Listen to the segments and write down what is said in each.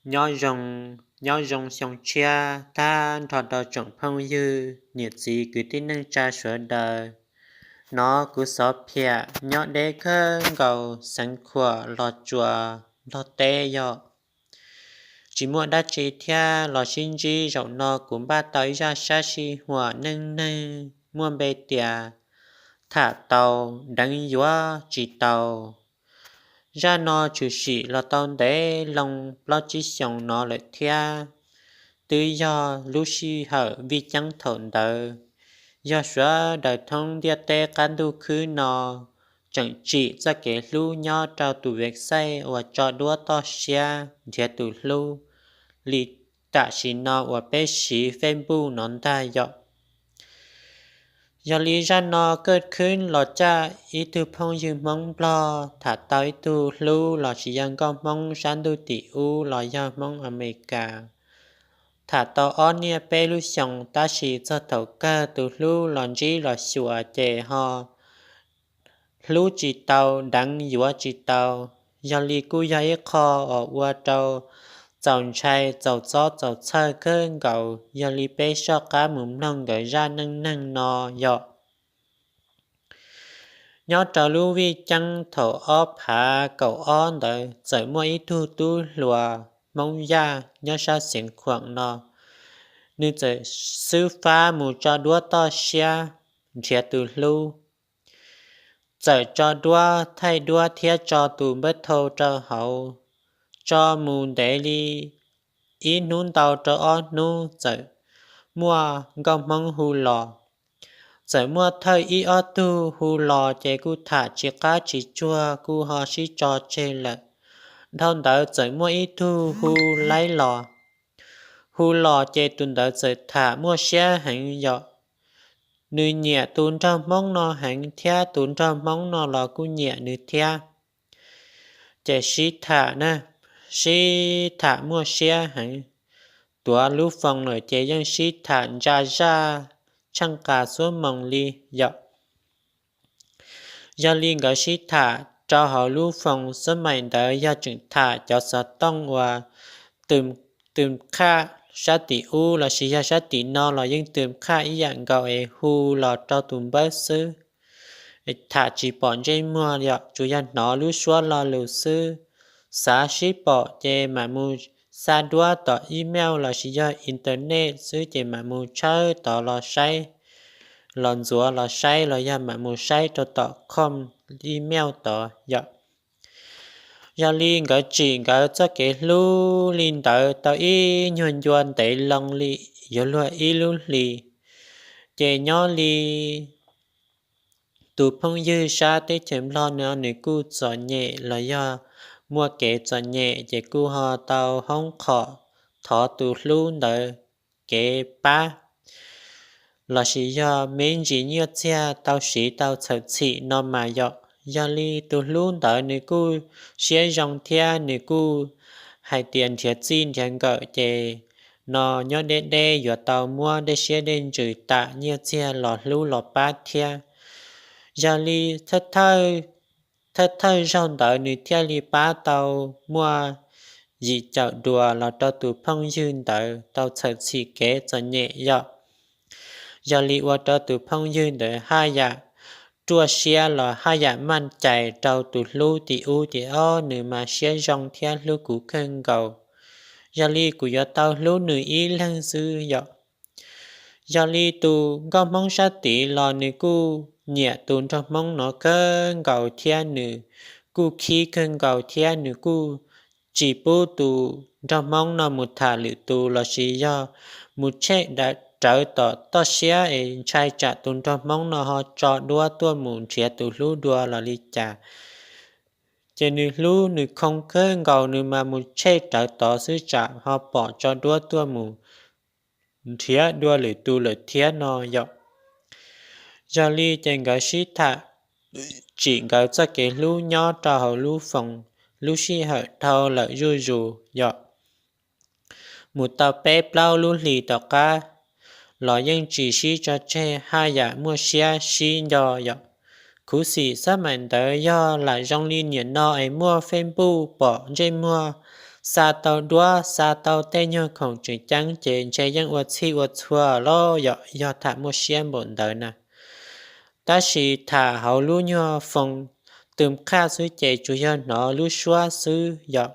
Nyob zoo, nyob zoo xyoo tshiab tag nrho rau tsoom phooj ywg, niam txiv kwv tij neej tsa sawv daws. Nov kuv Xov Phiam nyob deb kawg nkaus xeev Khuam Los Tsuas, Nplog teb yog tsis muaj dab tsi thiab los sib ntsib zaum no kuv npaj tau ib zaj sab sij huam neej neeg muaj npe tias tham tau deev yuav tsis tau. Zaj no tshwm sim los tau ntev loo plaub tsib xyoos no lawm thiab. Twb yog lub sij hawm vij ceeb thaum ntawd, yog sawv daws thoob ntiaj teb qab ntuj khwb no tseem tsim txoj kev hlub nyob rau tus website uas tso duab toj siab nrhiav tus hlub li tam sim no uas peb siv Facebook no ntag yom. Yog li zaj no kuj khwb los caj ib tug phooj ywg Hmoob Nplog tham tau ib tug hlub los sis yog nkauj Hmoob sab ntuj tim ub los yog Hmoob Amelikas. Tham tau ob niaj peb lub xyoos tab sis txog thaum kawg tus hlub los ntsib los xyuas ces ho hlub tsis tau, deev yuav tsis tau. Yog li kuj yog ib qho uas ua rau txaus ntshai, txaus txob txaus txhawj kawg nkaus. Yog li peb soj qab mus mloog nkawd zaj neej neeg no yom. Nyob rau lub vij ceeb thaum ob phav kaum ob ntawd txawm muaj ib tug tub hluas Hmoob Yaj nyob sab Xeev Khuam no, nws txawm xub fab mus tso duab toj siab nrhiav tus hlub. Txawm tso duab, thaij duab thiab tso tus npawb thau rau hauv, tso mus ntev li ib hnub ntau rau ob hnub txawm muaj nkauj Hmoob hu los. Txawm muaj thawj ib ob tug hu los ces kuj tham tsis qab tsis tsuag kuj ho sib tso tseg lawm. Dhau ntawd txawm muaj ib tug hu laib los. Hu los ces tus ntawd txawm tham muaj siab heev yom. Nws nyiam tus nraug Hmoob no heev thiab tus nraug Hmoob no los kuj nyiam nws thiab. Ces sib tham na, sib tham muaj siab heev. Tuav lub foos lawm ces yeej sib tham ntsa zaj tsheej qas xuab moos li yom. Yog li nkawd sib tham rau hauv lub foos xab maim ntawd yog tseem tham cov xov tooj uas tws qhaj sab tim ub los sis yog sab tim no los yeej tws qhaj ib yam nkaus es hu los rau tus npawb xwb. Tham tsis pom ntsej muag yom, tsuas yog hnov lub suab lo lus xwb. Xav sib pom ces mam mus xa duab tom email los sis yog internet xwb ces mam mus tshawb tod los saib, los ntxuav los saib los yog mam mus saib rau tom com email tod yom. Yog li nkawd tsim nkawd txoj kev hlub li ntawd tau ib nyuag ncua ntev loo li yuav luag ib lub hlis, ces nyob li tus phooj ywg sab teb chaws Nplog no nws kuj txom nyem los yog muaj kev txom nyem ces kuj ho tau hoob qhom thov tus hlub ntawd kev pab los sis yog me ntsis nyiaj txiag tau siv tau txhawm txhim no mas yom. Yog li tus hlub ntawd nws kuj siab zoo thiab nws kuj hais tias nrhiav txij nrhiav nkawm ces no nyob deb deb yuav tau muab dej siab dej ntsws tam nyiaj txiag los hlub los pab thiab. Yog li thawj thawj zaug ntawd nws thiaj li pab tau muaj yim caum duas los rau tus phooj ywg ntawd tau txhawm txhim kev txom nyem yom. Yog li ua rau tus phooj ywg ntawd haj yam ruaj siab los haj yam maj cais rau tus hlub tim ub tias, ob, nws mas siab zoo thiab hlub kuv kawg nkaus. Yog li kuv yuav tau hlub nws ib leeg xwb yom. Yog li tus nkauj Hmoob sab tid los nws kuj nyiam tus nraug Hmoob no kawg nkaus thiab nws kuj khib kawg nkaus thiab nws kuj tsis pub tus nraug Hmoob no mus tham lwm tus los sis yog mus tshem rawv tom toj siab es ntshai tsam tus nraug Hmoob no ho tso duab tuaj mus nrhiav tus hlub dua los li cas. Ces nws hlub nws khoo kawg nkaus nws mas mus tshem rawv tod xwb tsam ho pom tso duab tuaj mus nrhiav dua lwm tus lawm thiab no yom. Yog li ces nkawd sib tham tsim nkawd txoj kev hlub nyob rau hauv lub foos lub sij hawm dhau lawm zuj zus yom. Mus tau peb plaub lub hlis tom qab los yeej tsis sib tso tseg haj yam muaj siab sib nco yom. Khuv xim xab maim ntawd yog lam zoo li niam no es muaj Facebook pom ntsej muag xa tau duab xa tau tej nyuag khoom tseem ceeb ces ntshe yeej ua txhij ua txhua los yom, yog tham muaj siab npaum ntawd na. Tab sis tham hauv lub nyuag phone tus qhaj xwb ces tsuas yog hnov lub suab xwb yom.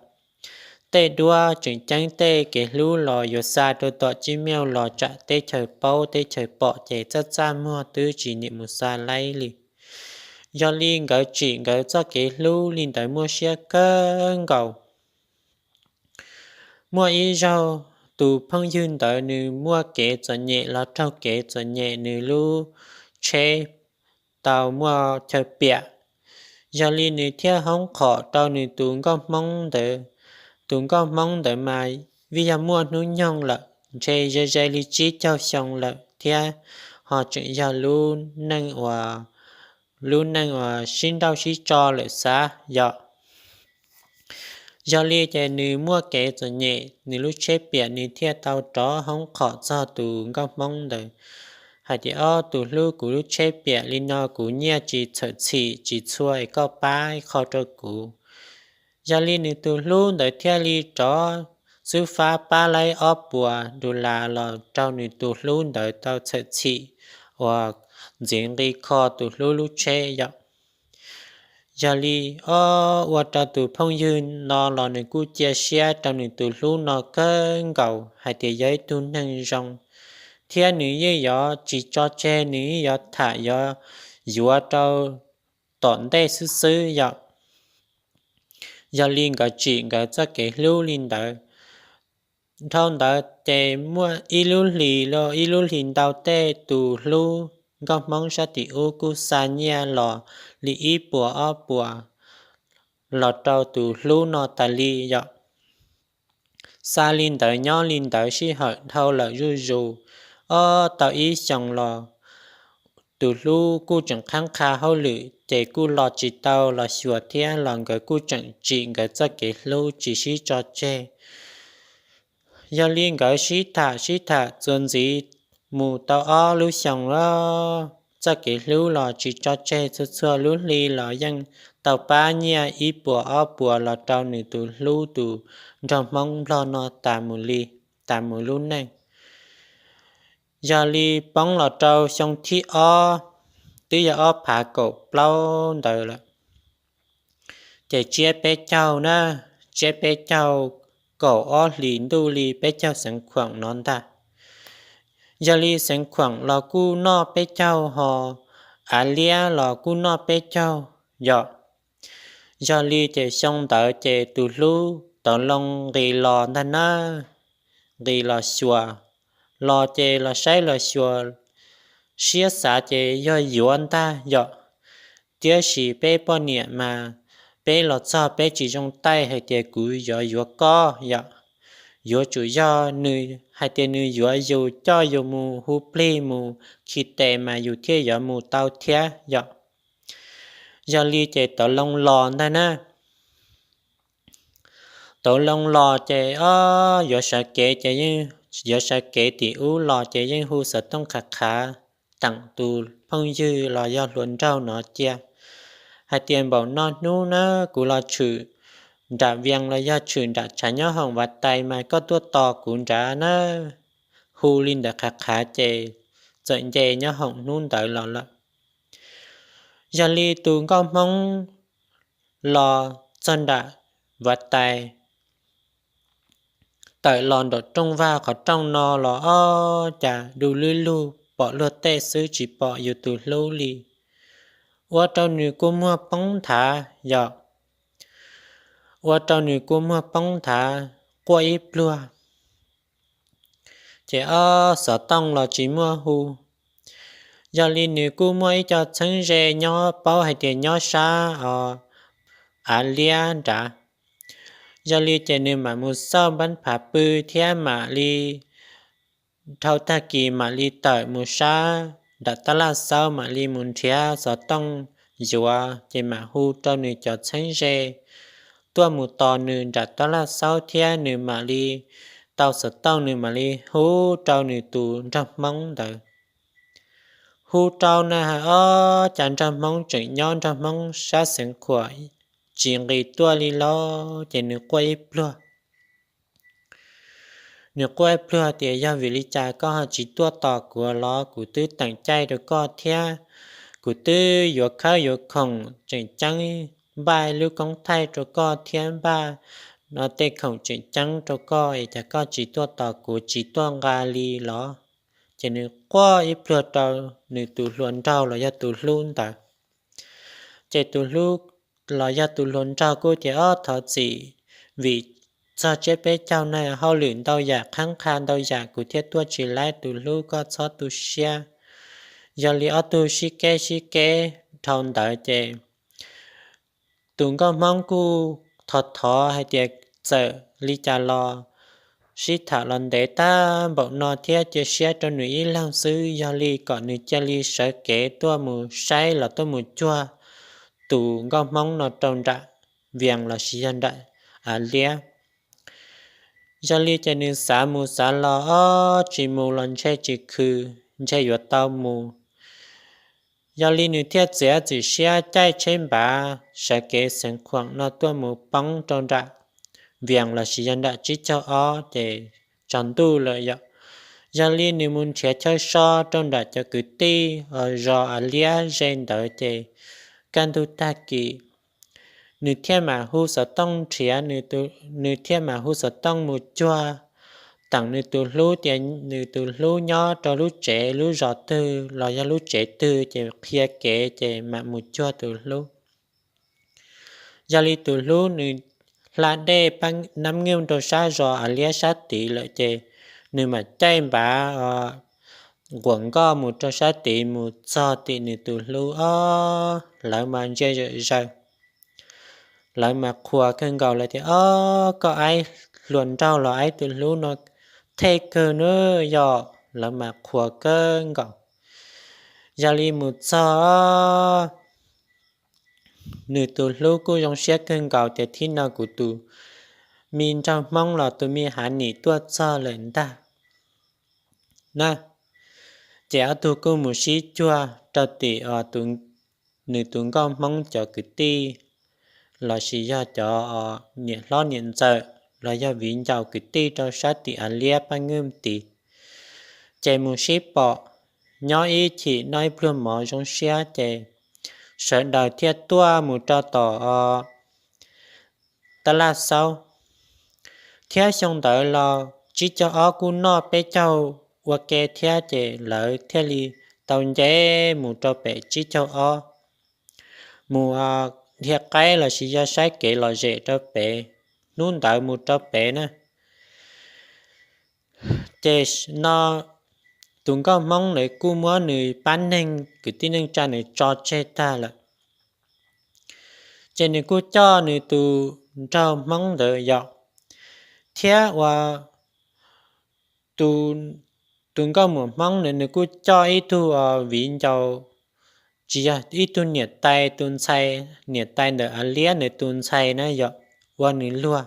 Tej duab tseem ceeb tej kev hlub los yuav xa rau tom Gmail los tsam teb chaws paub teb chaws pom ces txaj txaj muag twb tsis niam mus xa laib li. Yog li nkawd tsim nkawd txoj kev hlub li ntawd muaj siab kawg nkaus. Muaj ib zaug tus phooj ywg ntawd nws muaj kev txom nyem los raug kev txom nyem, nws lub tsheb tau muaj chaw piam. Yog li nws thiaj hoob qhom rau nws tus nkauj hmoob ntawd. Tus nkauj hmoob ntawd mas vim yog muaj hnub nyoog lawm, ntshe ze ze li tsib caug xyoo lawm thiab, ho tseem yog lub neej uas, lub neej uas sib nrauj sib tso lawm xav yom. Yog li ces nws muaj kev txom nyem, nws lub tsheb piam, nws thiaj tau rov hoob qhom txog tus nkauj hmoob ntawd hais tias, Ob, tus hlub, kuv lub tsheb piam li no kuv nyiaj tsis txhawm txhim tsis txhua es koj pab ib qho rau kuv. Yog li nws tus hlub ntawd thiaj li rov xub fab pab laib ob puas dollar los rau nws tus hlub ntawd tau txhawm txhim uas ntxiv nqi kho tus hlub lub tsheb yom. Yog li, ob, ua rau tus phooj ywg no los nws kuj cia siab rau nws tus hlub no kawg nkaus hais tias yog ib tug neeg zoo, thiab nws yeej yuav tsis tso tseg, nws yeej yuav tham yuav yuav rau tom ntej xwb xwb yom. Yog li nkawd tsim nkawd txoj kev hlub li ntawd. Dhau ntawd ces muaj ib lub hlis los ib lub hlis ntau tej tus hlub nkauj hmoob sab tim ub kuj xa nyiaj los li ib puas ob puas los rau tus hlub no tas li yom. Xa li ntawd nyob li ntawd sij hawm dhau lawm zuj zus, ob, tau ib xyoos los tus hlub kuj tseem qhab qha hauj lwm ces kuj los tsis tau los xyuas thiab los nkawd kuj tseem tsim nkawd txoj kev hlub tsis sib tso tseg. Yog li nkawd sib tham sib tham txuas ntxiv mus tau ob lub xyoos los txoj kev hlub los tsis tso tseg, txhua txhua lub hli los yeej tau pab nyiaj ib puas ob puas los rau nws tus hlub tus nraug hmoob nplog no tas mus li, tas mus lub neej. Yog li poob los rau xyoo thib ob, twb yog ob phav kaum plaub ntawd lawm, ces tsiab peb caug na, tsiab peb caug kaum ob hlis ntuj li peb caug xeev khuam no ntag. Yog li xeev khuam los kuj noj peb caug ho av liab los kuj noj peb caug yom. Yog li ces xyoo ntawd ces tus hlub tau loo nqis los ntag na, nqis los xyuas, los ces los saib los xyuas siab xav ces yog yuav ntag yom. Tiam sis peb poj niam mas peb los txog peb tsis zoo taij hais tias kuv yuav yuav koj yom. Yuav tsum yog nws hais tias nws yuav yus coj yus mus hu plig mus khi tes mas yus thiaj yuav mus tau thiab yom. Yog li ces tau loo los ntag na. Tau loo los ces ob yuav sawv kev ces yeej, yuav sawv kev tim ub los ces yeej hu xov tooj qhav qhav teem tus phooj ywg los yog hluas nraug no cia hais tias npaum no hnub na kuv los tshwm nram vias los yog tshwm nram tshav nyob hoom vav tais mas koj tuaj tos kuv nrad na. Hu li ntawd qhav qhav ces txawm nce nyob hoom hnub ntawd los lawm. Yog li tus nkauj hmoob los txog nram vav tais, tawm los nraum rooj vag qhov rooj no los ob cas du lub lug pom luag tej xwb tsis pom yus tus hlub li. Ua rau nws kua muag poob nthav yom. Ua rau nws kua muag poob nthav quaj ib pluag. Ces ob xov tooj los tsis muaj hu. Yog li nws kuj muaj ib co txheeb ze nyob paub hais tias nyob sab os av liab nrad. Yog li ces nws mam mus xauj npab phav pw thiab mam li dhau tag kis mam li tawm mus sab nram tab laj xauj mam li mus nrhiav xov tooj yuav ces mam hu rau nws cov txheeb ze tuaj mus tos nws nram tab laj xauj thiab nws mam li tau xov tooj nws mam li hu rau nws tus nraug hmoob ntawd. Hu rau na ob cas nraug hmoob tseem nyob nraug hmoob sab xeev khuam tsis nqis tuaj li los ces nws quaj ib pluag. Nws quaj ib pliag tias, Yog vim li cas koj ho tsis tuaj tos kuv los? Kuv twb teem caij rau koj thiab, kuv twb yuav khawb yuav khoom tseem ceeb npaj lub koob thaij rau koj thiab npaj tej khoom tseem ceeb rau koj es cas koj tsis tuaj tos kuv, tsis tuaj nqa li los? Ces nws quaj ib pliag rau nws tus hluas nraug los yog tus hlub ntawd. Ces tus hlub los yog tus hluas nraug kuj tias, Ob, thov txim, vim txog tsiab peb caug na, hauj lwm ntau yam, qhab qha ntau yam, kuv thiaj tuaj tsis laib tus hlub, koj txhob tu siab. Yog li ob tug sib keb sib keb dhau ntawd ces tus nkauj Hmoob kuj thov thov hais tias txawm li cas los sib tham los ntev tag npaum no thiab cia siab rau nws ib leeg xwb, yog li kom nws cia li sawv kev tuaj mus saib los tuaj mus cuag tus nkauj Hmoob no rau nram Vias lossis yog nram Av Liab. Yog li ces nws xav mus xav los ob, tsis mus los ntshe tsis khw, ntshe yuav tau mus. Yog li nws thiaj txiav txim siab caij tsheb npav sawv kev xeev khuam no tuaj mus poob rau nram Vias lossis yog nram tsib caug ob ces tsaus ntuj lawm yom. Yog li nws mus nrhiav chaw so rau nram cov kwv tij zos Av Liab ze ntawd ces kaj ntug tag kis nws thiaj mam hu xov tooj nrhiav, nws thiaj mam hu xov tooj mus cuag teem nws tus hlub tias nws tus hlub nyob rau lub tsev lub zos twg los yog lub tsev twg ces qhia kev ces mam mus cuag tus hlub. Yog li tus hlub nws hla dej pab nab nkeej rau sab zos Av Liab sab tid lawm ces nws mam caij npav nquam nkoj mus rau sab tid mus txog tim nws tus hlub ob, lawv mas ntsia zom zaws. Lawv mas qhuas kawg nkaus lawm tias, Ob, koj aib hluas nraug los aib tus hlub no thej kawg na yom. Lawv mas qhuas kawg nkaus. Yog li mus txog nws tus hlub kuj zoo siab kawg nkaus tias, Thib no kuv tus me nraug Hmoob los tus me hav nim tuaj txog lawm ntag na. Ces ob tug kuj mus sib cuag rau tim nws tus nkauj Hmoob cov kwv tij lossis yog cov niam hlob niam ntxawm los yog viv ncaus kwv tij rau sab tim Av Liab pab nkeej tid. Ces mus sib pom, nyob ib chim noj ib pluag mov zoo siab ces sawv daws thiaj tuaj mus rau tom tab laj xaub. Thiab xyoo ntawd los tsib caug ob kuj noj peb caug ua ke thiab ces lawv thiaj li tau nce mus rau pem tsib caug ob, mus dhia qaib lossis yog saib kev lom zem rau pem, hnub ntawd mus rau pem na. Ces no tus nkauj Hmoob ntawd kuj muab nws pab neeg kwv tij neej tsa nws tso tseg tag lawm. Ces nws kuj coj nws tus nraug Hmoob ntawd yom, thiab ua tus nkauj muam Hmoob ntawd nws kuj coj ib tug viv ncaus, tsis yog, ib tug niam tais tus ntxhais, niam tais ntawm Av Liab nws tus ntxhais na yom, ua nws luag.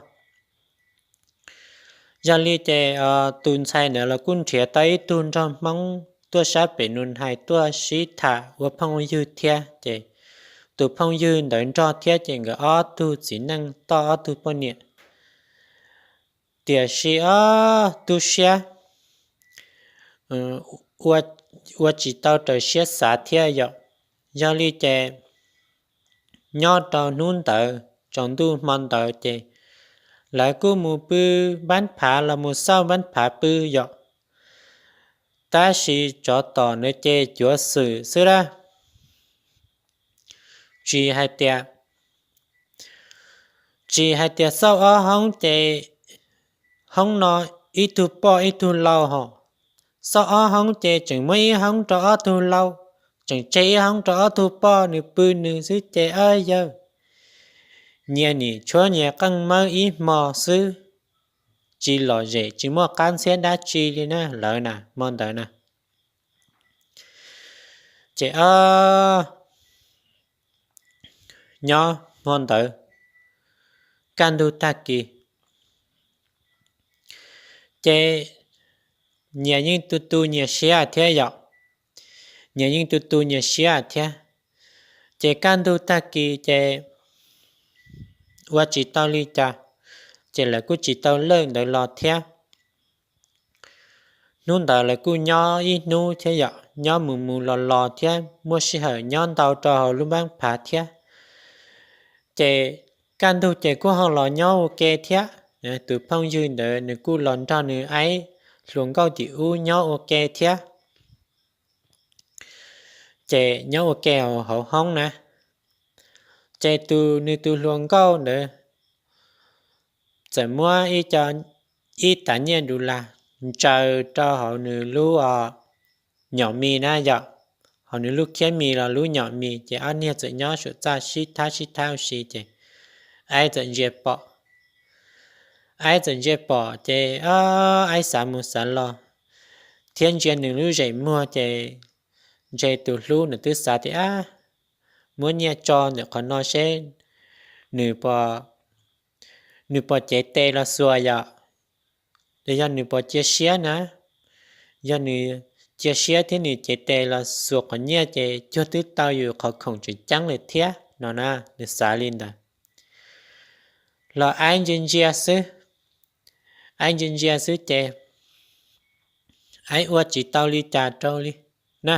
Yog li ces tus ntxhais ntawd los kuj nrhiav tau ib tug nraug Hmoob tuaj sab pem Nus Hais tuaj sib tham ua phooj ywg thiab ces tus phooj ywg ntawd nrog thiab ces nkawd ob tug txiv neej toj ob tug poj niam. Tiam sis ob tu siab ua tsis tau raws siab xav thiab yom. Yog li ces nyob rau hnub ntawd tsaus ntuj hmo ntawd ces lawv kuj mus pw npab phav los mus xauj npab phav pw yom. Tab sis tsov tom ntawd ces cuav xwm xwb lab. Tsis hais tias, tsis hais tias xauj ob hoob ces hoob no ib tug poj ib tug lau hos. Xauj ob hoob ces tseem muab ib hoob rau ob tug lau, tseem tseg ib hoob rau ob tug poj nws pw nws xwb ces ab yawg, nyias nim tshuab nyias qeej mawb ib hmo xwb, tsis lom zem tsis muaj qab ntxhiab dab tsi li na lawv na hmo ntawd na. Ces nyob hmo ntawd kaj ntug tag kis ces nyias yeej tu tu nyias siab thiab yom. Nyias yeej tu tu nyias siab thiab. Ces kaj ntug tag kis ces ua tsis tau li cas, ces lawv kuj tsis tau lawj ntawd los thiab. hnub ntawd lawv kuj nyob ib hnub thiab yom, nyob mus mus los los thiab muaj sij hawm nyob ntau rau hauv lub npab phav thiab. Ces kaj ntug ces kuj ho los nyob ua ke thiab. Tus phooj ywg ntawd nws kuj los nrog nws aib hluas nkauj tim ub nyob ua ke thiab. Ces nyob ua ke hauv hoob na, ces tus nws tus hluas nkauj ntawd txawm muab ib co, ib tas nyiaj du las ntsaws rau hauv nws lub nyom mis na yom, hauv nws lub khiab mis los lub nyom mis, ces ob niag txawm nyob saum txaj sib thab sib thab ua si ces aib txawm ntsia pom. Aib txawm ntsia pom ces aib xav mus xav los thiab ntsia nws lub zeem muag ces ntshe tus hlub nws twb xav tias ab, muab nyiaj tso ntawm qhov no seb nws puas cev tes los xuas yom, los yog nws puas cia siab na. Yog nws cia siab thiab nws cev tes los xuas qhov nyiaj ces cuag twb tau yus qhov khoom tseem ceeb lawm thiab no na, nws xav li ntawd. Los aib ntsia ntsia xwb, aib ntsia ntsia xwb ces aib ua tsis tau li cas rau li na.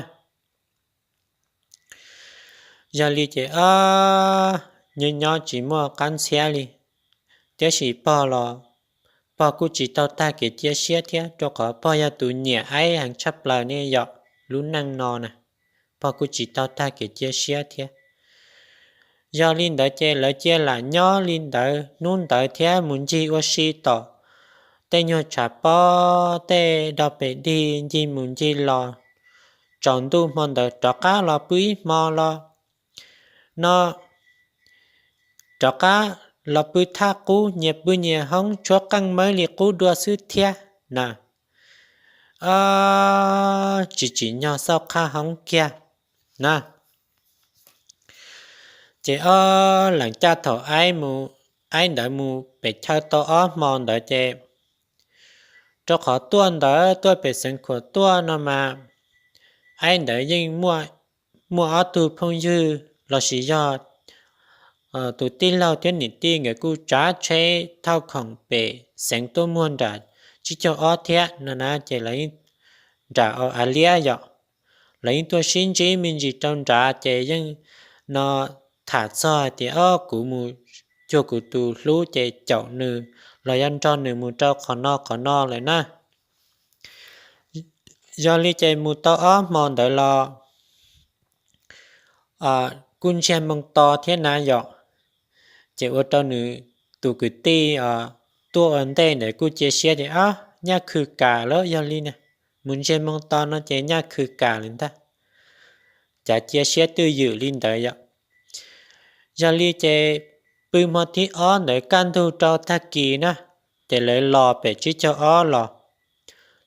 Yog li ces ob nyob nyob tsis muaj qab ntxhiab li, tiam sis pog los pog kuj tsis tau tag kev cia siab thiab, rau qhov pog yog tus nyiam aib heev tshaj plaws ne yom, lub neej no na, pog kuj tsis tau tag kev cia siab thiab. Yog li ntawd ces lawv cia lam nyob li ntawd hnub ntawd thiab mus ncig ua si tom tej nyuag tshav pob tej do pes dig ncig mus ncig los. Tsaus ntuj hmo ntawd rov qab los pw ib hmo los no, rov qab los pw thaj qub, nyias pw nyias hoob, tshuab qeej mawb li qub dua xwb thiab na. Tsis tsim nyog xauj qhab hoob kiag na. Ces ob leeg caj thaum aib ntawd mus pem chaw tau ob hmo ntawd ces, rau qhov tuaj ntawd tuaj pem xeev khuam tuaj no mas, aib ntawd yeej muaj ob tug phooj ywg lossis yog tus tij laug thiab niam tij nkawd kuj tsav tsheb thauj khoom pem xeev tuaj muag nram tsib caug ob thiab no na, ces lawv yeej nram av liab yom, lawv yeej tuaj sib ntsib me ntsis rau nrad ces yeej no tham txog hais tias ob kuv mus cuag kuv tus hlub ces caum nws los yog nrog nws mus rau qhov no qhov no lawm na. Yog li ces mus tau ob hmo ntawd los kuj ntsiag moo to thiab na yom, ces ua rau nws tus kwv tij tuaj ua ntej ntawd kuj cia siab tias ab nyaj khw kam lawm, yog li mus ntsiag moo to no ces nyaj khw kam lawm ntag, cav cia siab twj ywm li ntawd yom. Yog li ces pw hmo thib ob ntawd kaj ntug rau tag kis na, ces lawv los pem tsib caug ob los,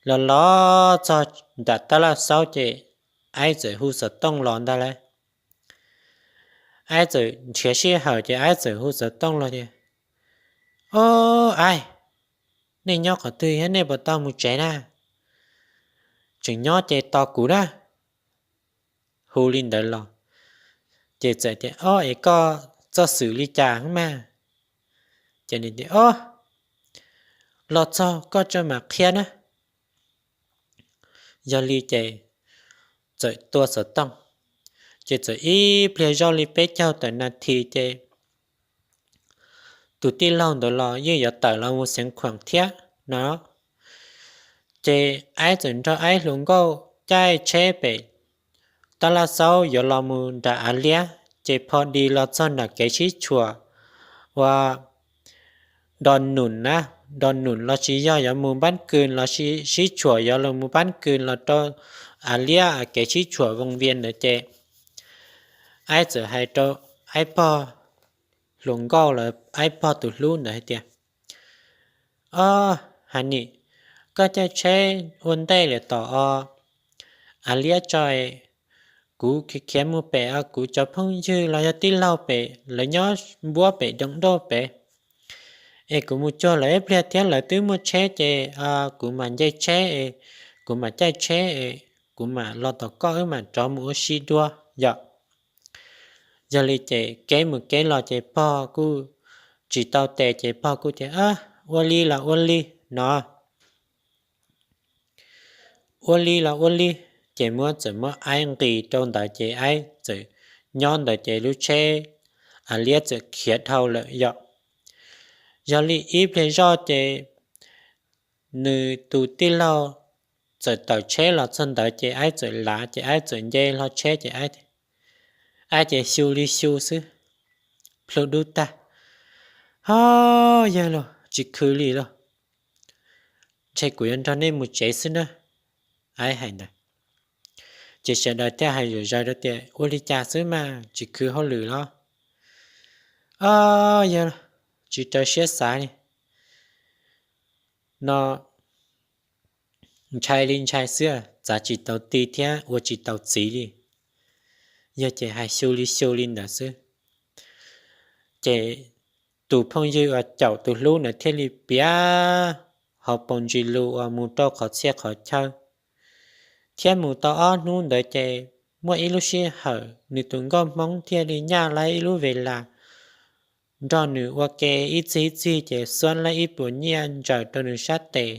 los los txog nram tab laj xaub ces aib txawm hu xov tooj los ntag lauj. Aib txawm nrhiav sij hawm ces aib txawm hu xov tooj los tias, ob aib, nej nyob qhov twg thiab nej puas tau mus tsev na? Tseem nyob ces tos kuv na. Hu li ntawd los ces txawm tias ob es koj txoj xwm li cas mas? Ces nws tias ob, los txog koj tso mam qhia na. Yog li ces txawm tua xov tooj, ces txawm ib pliag zoj li peb caug tawm nas this ces tus tij laug ntawd los yeej yuav tawm los mus xeev khuam thiab no. Ces aib txawm nrog aib hluas nkauj caij tsheb pem tab laj xaub yuav los mus nram av liab, ces pho di los txog nram kev sib tshuam ua do num na, do num los sis yog yuav mus npab kws los sis sib tshuam yuav los mus npab kws los rau av liab kev sib tshuam voos vias ntawd ces aib txawm hais rau aib pog hluas nkauj los aib pog tus hlub ntawd hais tias ob, ha nim, koj caij tsheb ua ntej lawm tom o av liab tso, kuv khiav mus pem kuv cov phooj ywg los yog tij laug pem lawv nyob npuab pem doo doj pem, es kuv mus cuag lawv ib pliag thiab lawv twb muaj tsheb ces kuv mam nce tsheb es kuv mam caij tsheb es kuv mam los tom koj wb mam rov mus ua si dua yom. Yog li ces kev mus kev los ces pog kuj tsis tau tes ces pog kuj tias ua li los ua li no. ua li los ua li, ces muab txawm muab Aib nqis rau ntawd ces Aib txawm nyob ntawd ces lub tsheb a liab txawm khiav dhau lawm yom. Yog li ib pliag zoj ces nws tus tij laug txawm tawm tsheb los txog ntawd ces Aib txawm lav ces Aib txawm nce hlo tsheb ces Aib ces xyu li xyu xwb, plhu dub tag. Ho, yawg los tsis khwv li los, ntshe kuv yuav nrog nej mus tsev xwb na, Aib hais ntawd. Ces sawv daws thiaj hais zom zaws rau tias ua li cas xwb mas tsis khwv hauj lwm los? O, yawg tsis raws siab xav li no, ntshai li ntshai xwb, txav tsis tau ti thiab ua tsis tau txiv li. Yog ces hais xyu li xyu li ntawd xwb. Ces tus phooj ywg uas caum tus hlub ntawd thiaj li piav hauv paus ntsis lus uas mus rau qhov txhia qhov chaw, thiab mus tau ob hnub ntawd ces muaj ib lub sij hawm nws tus nkauj Hmoob thiaj li nyaj laib ib lub ve las nrog nws ua ke ib txhij ib txhij ces xuab laib ib puas nyiaj ntsaws rau nws sab tes.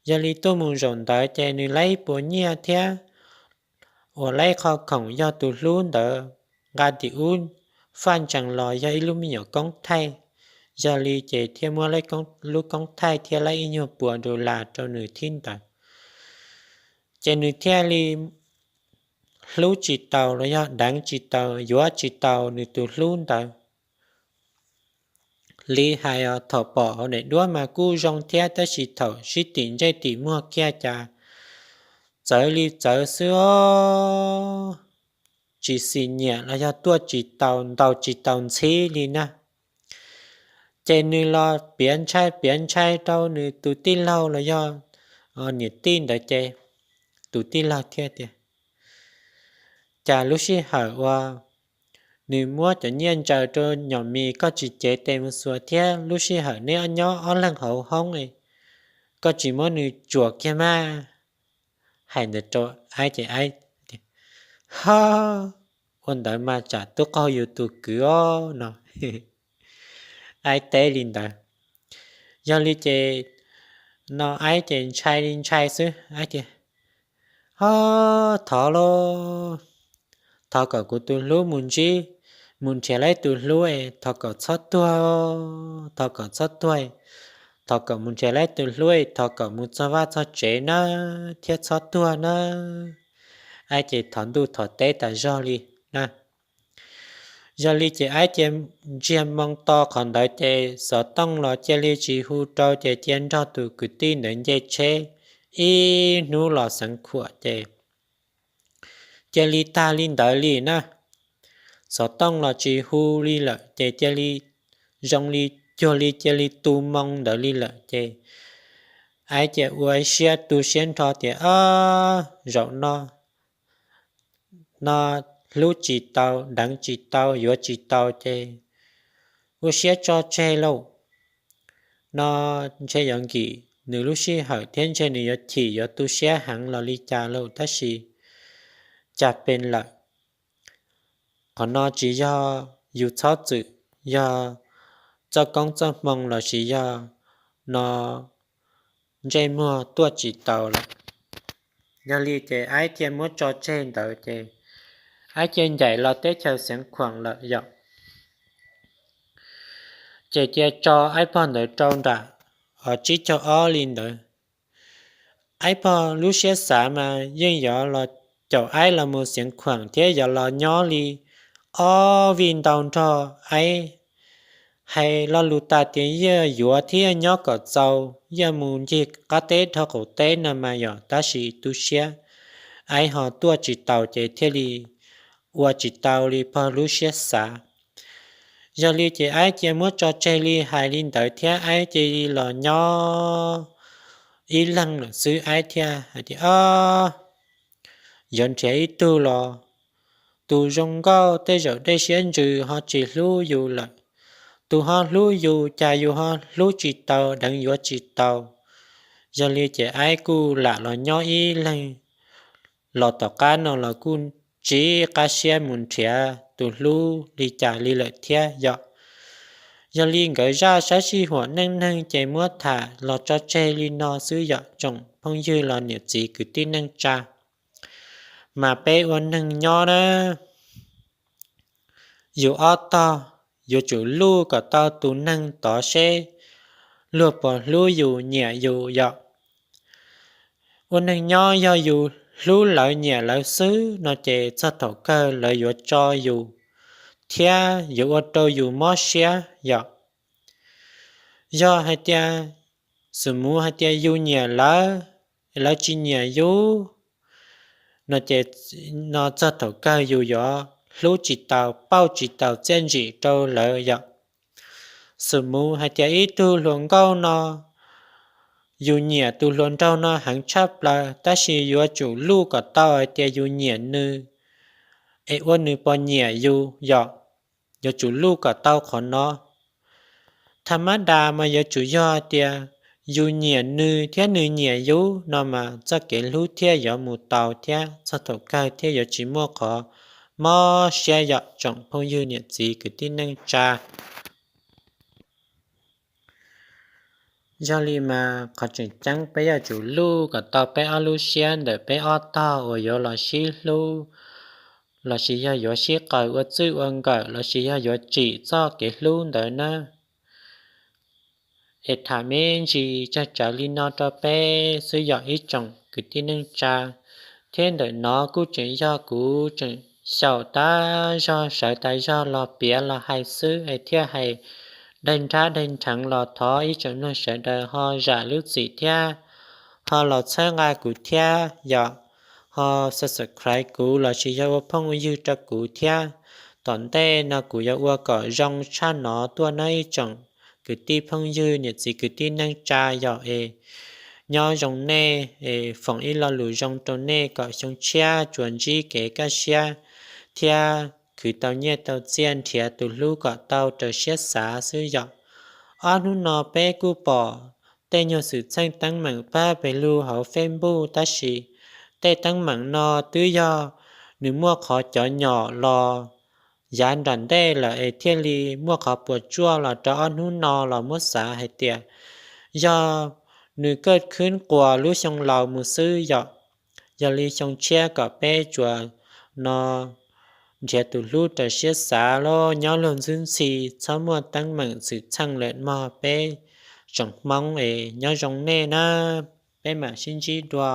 Yog li tuaj mus zaum ntawd ces nws laib ib puas nyiaj thiab uas laib qhov khoom yog tus hlub ntawd nqa tim ub faj ntsees los yog ib lub me nyuam koob thaij. Yog li ces thiaj muab lub koob thaij thiab laib ib nyuag puas dollar rau nws thib ntawd. Ces nws thiaj li hlub tsis taus los yog deev tsis taus yuav tsis taus nws tus hlub ntawd li hais os. Thaum pom hauv daim duab mas kuj zoo thiab tab sis thaum sib tim ntsej tim muag kiag cas txawv li txawv xwb os, tsis xis nyiam los yog tuaj tsis taus ntaus tsis taus ntxhib li na. Ces nws los piav ntshai piav ntshai rau nws tus tij laug los yog niam tij ntawd ces tus tij laug thiaj tias, cas lub sij hawm uas nws muab cov nyiaj ntsaws rau nyom mis koj tsis cev tes mus xuas thiab lub sij hawm neb nyob ob leeg hauv hoob, koj tsis muab nws tsuam kiag mas? Hais ntawd rau Aib ces Aib, ho, ua ntawd mas tsam tub qaug yus tus kwv os no. Aib teb li ntawd. Yog li ces no Aib ces ntshai li ntshai xwb, Aib tias, ho, thov lauj, thov kom kuv tus hlub mus ntsib, mus nrhiav laib tus hlub es thov kom txhob tuag, thov kom txhob tuag, thov kom mus nrhiav laib tus hlub es thov kom mus txog vaj txog tsev nawb thiab txhob tuag nawb. Aib ces thov ntuj thov teb tas zog li na. Yog li ces Aib cia ntsiag moo to qhov ntawd ces xov tooj los cia li tsis hu rau ces cia nrog tus kwv tij ntawd nce tsheb ib hnub los xeev khuam ces cia li tag li ntawd li na. Xov tooj los tsis hu li lawm ces cia li zoo li cuag li cia li tu moo ntawd li lawm ces Aib cia ua siab tu siab nrho tias, o, zaum no no hlub tsis tau, deev tsis tau, yuav tsis tau ces ua siab tso tseg lauj. No ntshe yuav nkim nws lub sij hawm thiab ntshe nws yuav chim yuav tu siab heev los li cas lauj, tab sis cas pes lawm. Qhov no tsis yog yus txhob txwm, yog txoj koob txoj hmoo los sis yog no ntsej muag tuaj tsis tau lawm. Yog li ces Aib cia muab tso tseg ntawd ces Aib cia ncaim los teb chaws Xeev Khuam lawm yom. Ces cia tso Aib pog ntawd rau nram tsib caug ob li ntawd. Aib pog lub siab xav mas yeej yuav los caum Aib los mus Xeev Khuam thiab yuav los nyob li ob vij ntau nrog Aib. Hais lo lus tas tias yeej yuav thiab nyob kom txaus, yeej mus ncig qab teb dhau qaum teb no mas yom, tab sis tu siab Aib ho tuaj tsis taus ces thiaj li ua tsis tau li pog lub siab xav. Yog li ces Aib cia muab tso tseg li hais li ntawd thiab Aib cia li los nyob ib leeg lawm xwb. Aib thiaj hais tias, o, yuav nrhiav ib tug los tus zoo nkauj tej zaum dej siab ntsws ho tsis hlub yus lawm, tus ho hlub yus cas yus ho hlub tsis tau, deev yuav tsis tau. Yog li ces Aib kuj lam los nyob ib leeg, los tom qab no los kuj tsis qab siab mus nrhiav tus hlub li cas li lawm thiab yom. Yog li nkawd zaj sab sij huam neej neeg ces muab tham los tso tseg li no xwb yom tsoom phooj ywg los niam txiv kwv tij neej tsa. Mas peb ua neeg nyob na, yus ob tog yuav tsum luj kom tau tus neeg tod seb luag puas hlub yus nyiam yus yom. Ua neeg nyob yog yus hlub lawv nyiam lawv xwb no ces txog thaum kawg lawv yuav tso yus thiab yuav ua rau yus mob siab yom. Yog hais tias, xum muv hais tias yus nyiam lawv, lawv tsis nyiam yus no ces, no txog thaum kawg yus yuav hlub tsis tau, pauj tsis tau txiaj ntsim rau lawv yom. Xum muv hais tias ib tug hluas nkauj no, yus nyiam tus hluas nraug no heev tshaj plaws tab sis yuav tsum luj kom tau hais tias yus nyiam nws es ua nws puas nyiam yus yom. Yuav tsum luj kom tau qhov no. Tha mab das mas yuav tsum yog tias yus nyiam nws thiab nws nyiam yus no mas txoj kev hlub thiaj yuav mus tau thiab txog thaum kawg thiaj yuav tsis muaj qhov mob siab yom tsoom phooj ywg niam txiv kwv tij neej tsa. Yog li mas qhov tseem ceeb peb yuav tsum luj kom tau peb ob lub siab ntawm peb ob tog uas yuav los sib hlub lossis yog yuav sib qaws ua txwj ua nkawm lossis yog yuav tsim txoj kev hlub ntawd na. Es tham me ntsis tsawg tsawg li no rau peb xwb yom ib tsoom kwv tij neej tsa. Thiab ntawm no kuj tseem yog kuv tseem xyaum tas zog sawv tas zog los piav los hais xwb es thiaj hais daig nrab daig nrheev los thov ib tsoom mloog sawv daws ho zam lub txim thiab ho los txhawb nqa kuv thiab yom, ho subscribe kuv lossis yog ua phooj ua ywg rau kuv thiab. Tom ntej no kuv yuav ua kom zoo tshaj no tuaj nawb ib tsoom kwv tij phooj ywg niam txiv kwv tij neej tsa yom es. Nyob zoo nej es foom ib lo lus zoo rau nej kom xyoo tshiab tsuas ntsib kev kaj siab thiab khwv tau nyiaj tau txiaj nrhiav tus hlub kom tau raws siab xav xwb yom. Ob hnub no peb kuj pom tej nyuag xwm txheej teeb meem pab pes lug hauv Facebook tab sis tej teeb meem no twb yog nws muaj qhov cov nyom los yav nram ntej lawm es thiaj li muaj qhov puas tsuaj los rau ob hnub no los muab xav hais tias yog nws kaj khwb quas lub xyoo laus mus xwb yom. Yog li xyoo tshiab kom peb tsuas no nrhiav tus hlub raws siab xav los nyob luag ntxwb ntxhi txhob muaj teeb meem xwm txheej lawm mog peb tsoom Hmoob es nyob zoo nej na, peb mam sib ntsib dua.